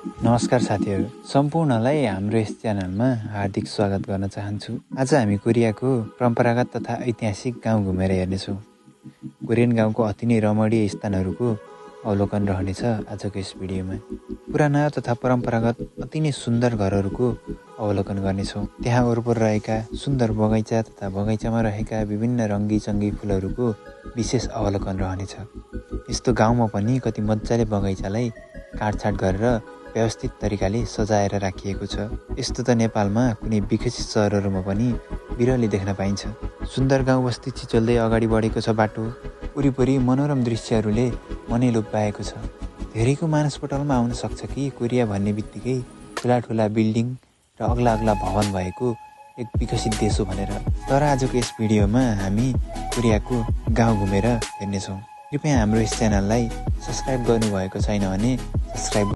नमस्कार साथीहरू, सम्पूर्णलाई हाम्रो यस च्यानलमा हार्दिक स्वागत गर्न चाहन्छु। आज हामी कोरियाको परम्परागत तथा ऐतिहासिक गाउँ घुमेर हेर्नेछौँ। कोरियन गाउँको अति नै रमणीय स्थानहरूको अवलोकन रहनेछ आजको यस भिडियोमा। पुराना तथा परम्परागत अति नै सुन्दर घरहरूको अवलोकन गर्नेछौँ। त्यहाँ वरपर रहेका सुन्दर बगैँचा तथा बगैँचामा रहेका विभिन्न रङ्गी-चङ्गी फुलहरूको विशेष अवलोकन रहनेछ। यस्तो गाउँमा पनि कति मजाले बगैँचालाई काटछाट गरेर व्यवस्थित तरिकाले सजाएर राखिएको छ। यस्तो त नेपालमा कुनै विकसित सहरहरूमा पनि बिरलै देख्न पाइन्छ। सुन्दर गाउँ बस्ती छिचल्दै अगाडि बढेको छ बाटो। वरिपरि मनोरम दृश्यहरूले मनै लोभ्याएको छ। धेरैको मानसपटलमा आउन सक्छ कि कोरिया भन्ने बित्तिकै ठुला बिल्डिङ र अग्ला भवन भएको एक विकसित देश हो भनेर। तर आजको यस भिडियोमा हामी कोरियाको गाउँ घुमेर हेर्नेछौँ। कृपया हाम्रो यस च्यानललाई सब्स्क्राइब गर्नुभएको छैन भने सब्स्क्राइब